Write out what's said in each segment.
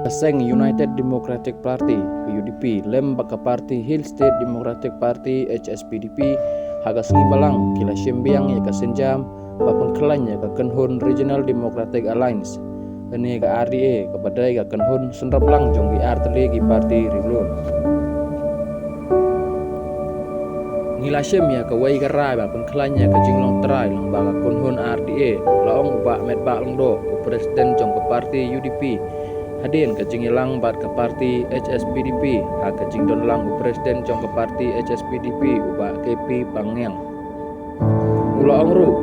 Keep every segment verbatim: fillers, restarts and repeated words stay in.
Ka seng United Democratic Party, U D P, lem bad ka party Hill State Democratic Party, H S P D P, ha ka sngi Balang ki la shim biang ïa ka sienjam ba pynkhlaiñ ïa ka kynhun Regional Democratic Alliance, kane ka R D A, kaba dei ka kynhun synrap lang jong ki artylli ki party riewlum. Ngi la shim ïa kawei ka rai ba pynkhlaiñ ïa ka jinglong trai lyngba ka kynhun R D A, la ong u Bah Metbah Lyngdoh, u president jong ka party U D P. Hadien ka jingïalang bad ka party H S P D P, ha ka jingdon lang u president jong ka party H S P D P, u Bah K P Pangngiang, u la ong ruh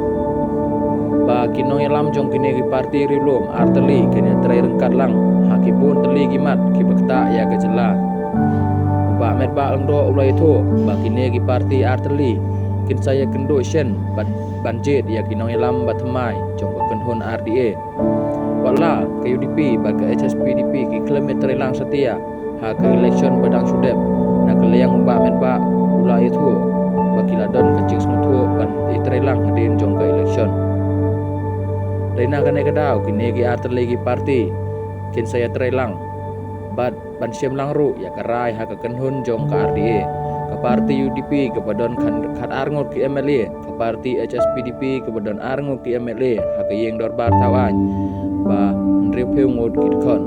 ba ki nongïalam jong kine ki party riewlum artylli kin ïatrei ryngkat lang ha ki bun tylli ki mat kiba ktah ïa ka jylla. U Bah Metbah Lyngdoh u la ïathuh ba kine ki party artylli kin sa ïakynduh shen bad ban jied ïa ki nongïalam ba thymmai jong ka kynhun R D A. Wat la ka U D P bad ka H S P D P ki khlem ïatrei lang satia ha ka election ba dang shu dep, na ka liang u Bah Metbah u la ïathuh ba ki la don ka jingsngewthuh ban ïatrei lang hadien jong ka election. Dei na kane ka daw kine ki artylli ki party kin sa ïatrei lang bad ban shim lang ruh ïa ka rai ha ka kynhun jong ka R D A. Ka party U D P kaba don khat, khat ar ngut ki M L A, ka party H S P D P kaba don ar ngut ki M L A ha ka ïing dorbar thaw aiñ, bad hynriewphew ngut ki dkhot.